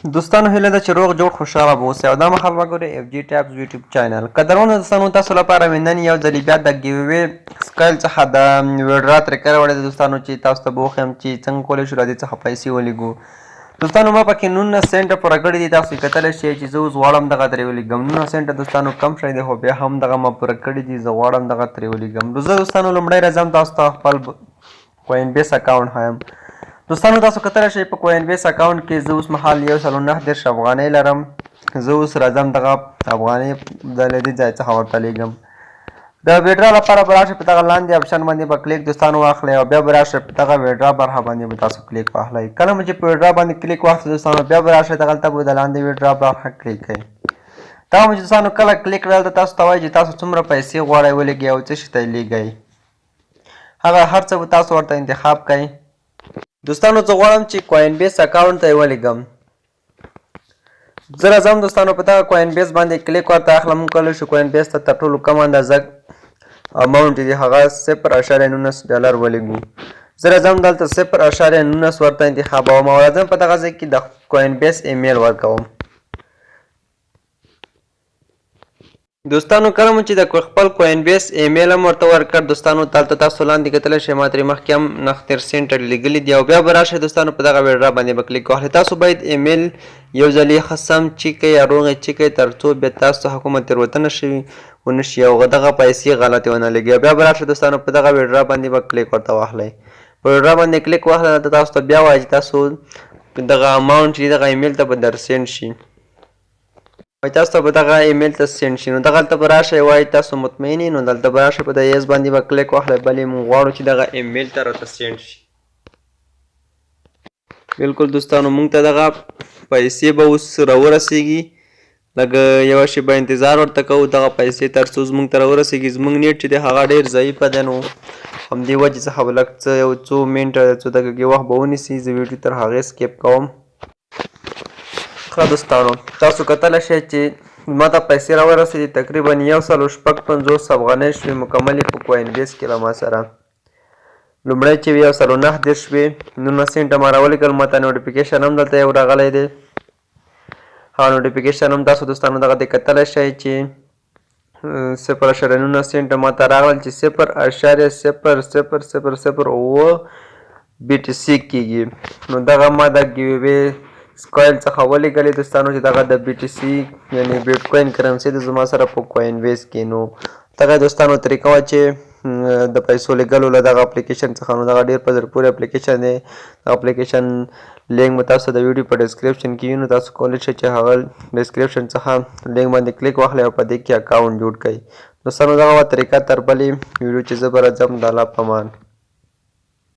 دوستانو، هیله ده چې روغ جوړ، خوشحاله به اوسئ او دا مهال وګورئ اف جي ټاپس یوټیوب چینل. قدرمنو دوستانو، تاسو لپاره مې نن یو ځل بیا د ګیووې سکایل څخه د ویډرا طریقه راوړې ده دوستانو، چې تاسو ته به وښیم چې څنګه کولی شو له دې څخه پیسې ولیږو. دوستانو، ما پکې 19 سنټه پوره کړي دي. تاسو یې کتلی شئ چې زه اوس غواړم دغه ترې ولیږم. 19 سنټه دوستانو کم شی دی، خو بیا هم دغه ما پوره کړي دي، زه غواړم دغه ترې ولیږم. نو زه دوستانو لومړی راځم، تاسو ته خپل کوین بیس اکاونټ ښایم. دوستانو، تاسو کتلی شئ، په کوین بیس اکاونټ کې زه اوس مهال 139 افغانۍ لرم. زه اوس راځم، دغه افغانۍ د له دې ځای څخه ورته لیږم. د ویډرا لپاره به راشئ، په دغه لاندې آپشن باندې به کلیک دوستانو واخلئ او بیا به راشئ، په دغه ویډرا برخه باندې به تاسو کلیک واخلئ. کله مو چې په ویډرا باندې کلیک واخلئ دوستانو، بیا به راشئ، دغلته به د لاندې ویډرا برخه کلیک کړئ. دا مو چې دوستانو کله کلیک کړل، تاسو ته وایي چې تاسو څومره پیسې غواړئ ولیږئ او څه شي ته یې لیږئ، هغه هر څه به تاسو ورته انتخاب کړئ. دوستانو، زه غواړم چې کوین بیس اکاونټ ته یې ولیږم. زه راځم دوستانو، په دغه کوین بیس باندې کلیک ورته اخلم. موږ کولی شو کوین بیس ته تر ټولو کم اندازه اماونټ دی، هغه 0.19 ډالر ولیږو. زه راځم، دلته 0.19 ورته انتخابوم او راځم، په دغه ځای کې د کوین بیس ایمیل ورکوم. دوستانو، کله مو چې د خپل کوین بیس ایمیل هم ورته ورکړ دوستانو، دلته تاسو لاندې کتلی شئ، ما ترې مخکې هم 39 سنټه لیږلي دي او بیا به راشئ دوستانو، په دغه ویډرا باندې به کلیک واخلئ. تاسو باید ایمیل یو ځلې ښه سم چیک کړئ یا روغ یې چیک کړئ، تر څو بیا تاسو څخه کومه تېروتنه شوي ونه شي او دغه پیسې غلطې ونه لګي. او بیا به راشئ دوستانو، په دغه ویډرا باندې به کلیک ورته واخلئ. په ویډرا باندې کلیک واخلئ، دلته تاسو ته بیا وایي چې تاسو دغه اماونټ چې دغه ایمیل ته به در send شي. وایي تاسو ته به دغه ایمیل ته send شي. نو دغلته به راشئ، وایي تاسو مطمئن یئ؟ نو دلته به راشئ، په د yes باندې به کلیک واخلئ. بلې، موږ غواړو چې دغه ایمیل ته راته send شي. بالکل دوستانو، موږ ته دغه پیسې به اوس راورسیږي. لږ یوه شېبه انتظار ورته کوو، دغه پیسې تر څو زموږ ته راورسیږي. زموږ نیټ چې دی، هغه ډېر ضعیفه دی، نو همدې وجې څخه به لږ څه یو څو منټه، څو دقیقې وخت به ونیسي. زه ویډیو تر هغې skip کوم. ښه دوستانو، تاسو کتلی شئ چې ما ته پیسې راورسېدې. تقریبا 156 افغانۍ شوې مکملې په کوین بیس کې له ما سره. لومړی چې 139 وې، 19 سنټه ما راولیږل. ما ته notification هم دلته یو راغلی دی. هغه notification هم تاسو دوستانو دغه دی کتلی شئ چې 0.19 سنټه ما ته راغلل، چې 0.00007 BTC کیږي. نو دغه ما د ګیووې سکویل څخه ولیږلې دوستانو، چې دغه د BTC یعنی بیټ کوین کرنسي د زما سره په کوین بیس کې. نو دغه دوستانو طریقه وه چې د پیسو لیږلو له دغه اپلیکیشن څخه. نو دغه ډیر په زړه پورې اپلیکیشن دی. دغه اپلیکیشن لینک مو تاسو د ویډیو په description کې وي، نو تاسو کولی شئ چې هغه description څخه لینک باندې کلیک واخلئ او په دې کې اکاونټ جوړ کړئ. دوستانو، دغه وه طریقه. تر بلې ویډیو چې زه به راځم، د الله په امان.